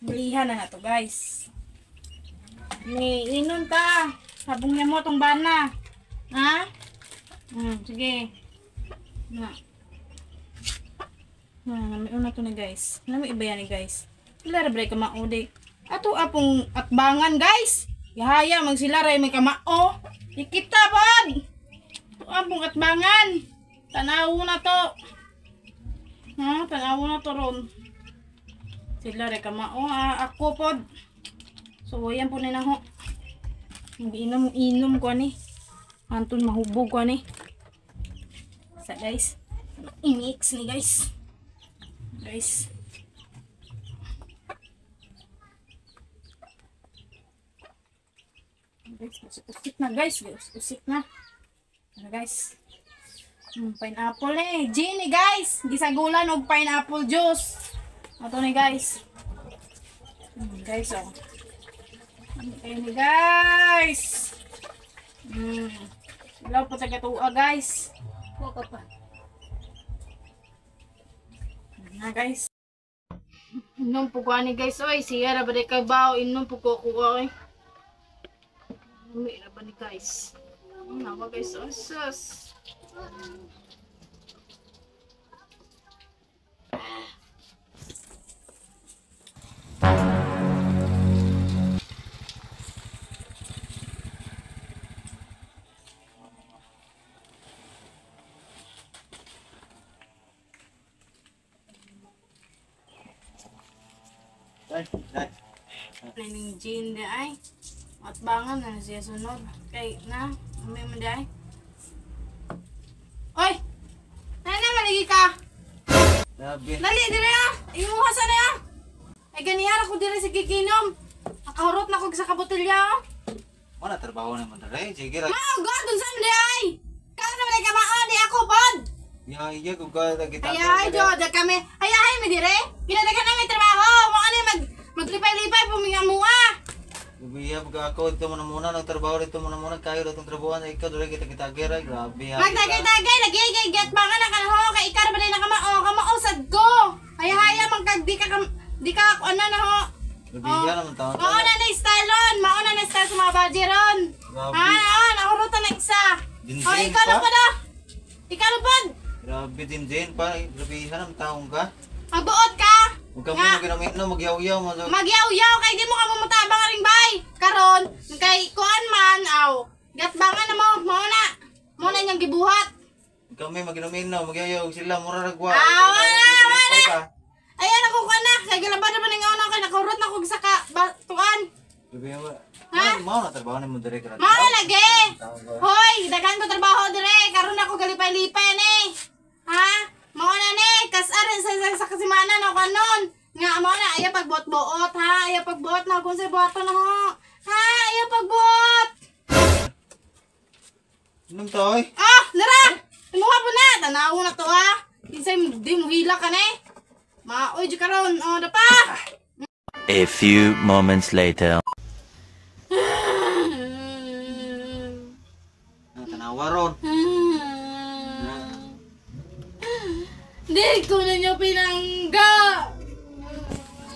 Bulihan na na to, guys. Ni inon ta. Sabong niya mo tong bana. Ha? Sige. Na. Nami una to ni guys. Nami iba yan ni guys. Sila ra ka mao di. Ato apong atbangan guys. Yahaya mag sila ra may kamao. Ikita pod. Ato apong atbangan. Tanaw na to. Ha, tanaw na to ron. Sila ra kamao ako pod. So ayan po ni naho. Inom ko ani. Anton mahubog ko ani. Sa guys. I-mix ni guys. Guys. Guys, usik na guys. Usik na. Ano guys? Pineapple eh. Gin eh guys. Gisagulan og pineapple juice. Ato ni guys. Guys oh. Okay ni guys. Wala po sa katuwa guys. Wala pa. Na guys. Inom po ko ani guys. Oy, siya ra ba di kay bao? Inom po ko ko oy. Umi ra ba ni guys? Nawa guys. Oh, sus. Ning gin di ay. At bangan na siya sunod. Kay na, may man di ay. Oy! Nana maligi ka. Grabe. Dali dire ah. Imuha sa na ah. Ay ganihan ako dire sa giginom. Nakahurot na ko sa kabotelya oh. Wala trabaho naman dire. Sige ra. Mao god unsa man di ay. Kala na malay ka mao di ako pod. Ya iya kung ka kita. Ay ay jo, da kami. Ay ay mi dire. Kinadagan na may trabaho. Mo ani maglipay-lipay puminga mua. Biya pag ako dito muna muna nagtrabaho dito muna muna kayo datong trabaho na ikaw dole kita kita gira grabe. Magtagay-tagay lagi kay get mga na kanho kay ikar ba na kamao kamao sad ko. Hayahaya man kag di ka ano na ho. Biya naman taon. Mao na ni style ron, mao na ni style sa mga baji ron. Grabe. Ha, oh, nahurutan na isa. Din Oh, ikaw na pa. pa da. Ikaw na pod. Grabe din din pa grabe naman taon ka. Magbuot ka. Huwag ka mo ginamit no magyaw-yaw mo. Magyaw-yaw kay di mo ka mamutabang aring bay. Karon kay kuan man aw. Gatbangan na mo, mao na. Mao na inyong gibuhat. Kami maginumin no magyaw-yaw sila mura ra gwa. Ah, wala, wala. Ayan ako kuan na kay gilaban na man ning una kay nakahurot na kog sa ka tuan. Grabe mo. Ha? Mao na trabaho nimo dire ka. Mao na lagi. Hoy, daghan ko trabaho dire karon ako galipay-lipay ni. Ha? Mao na ni kas-arin sa kasimana na kanon. Nga mao na ayaw pagbuot-buot ha, ayaw pagbuot na kung sa buhaton na ho. Ha, ayaw pagbuot. Inom to oy. Ah, nara. Imuha po na, tanaw na to ha. Kinsay di mo hila ka na eh. Maoy di karon, oh dapa. A few moments later. Tanawa ron. Di ko na niyo pinangga.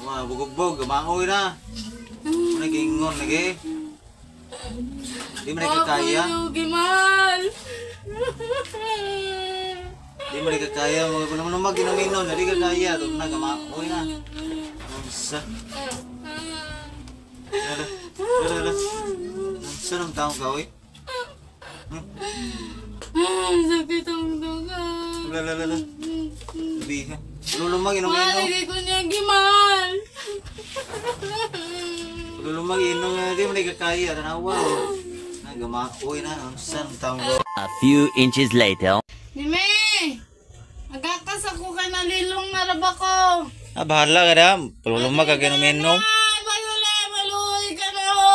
Wah, bugogbog, maoy na. Ano gingon lagi? Di man kaya. Ako gimal. Di man kaya mga kuno mo maginuminom, di ka kaya to na maoy na. Unsa? Ala. Ala. Unsa nang taong ka oy? Sakit ang dugan. Ala ala ala. Biha. Lulumag inom-inom. Malagay ko niya gimal. Lulumag inom di man kaya tanawa. Na gamaoy na unsa nang taong ka. A few inches later. Dime! Agakas ako kay nalilong na raba ko. Ah, bahala ka dam. Palulumag ka ginom-inom. Ay, maluloy, maluloy ka na ho.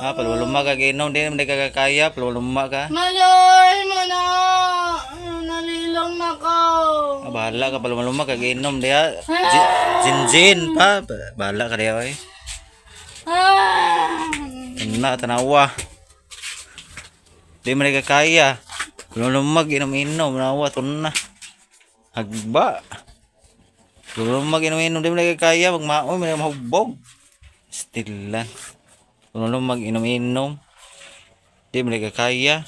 Ah, palulumag ka ginom di man ka kaya, palulumag ka. Maloy mo na. Nalilong na ko. Ah, bahala ka palulumag ka ginom diha. Jinjin pa, bahala ka diha oy. Ah. Na tanawa. Di man ka kaya. Palulumag inom-inom nawa tun na. Hagba. Kung mag-inom-inom, di mo na kaya, magmaoy, may mahugbog. Still lang. Kung mag-inom-inom, di mo na kaya.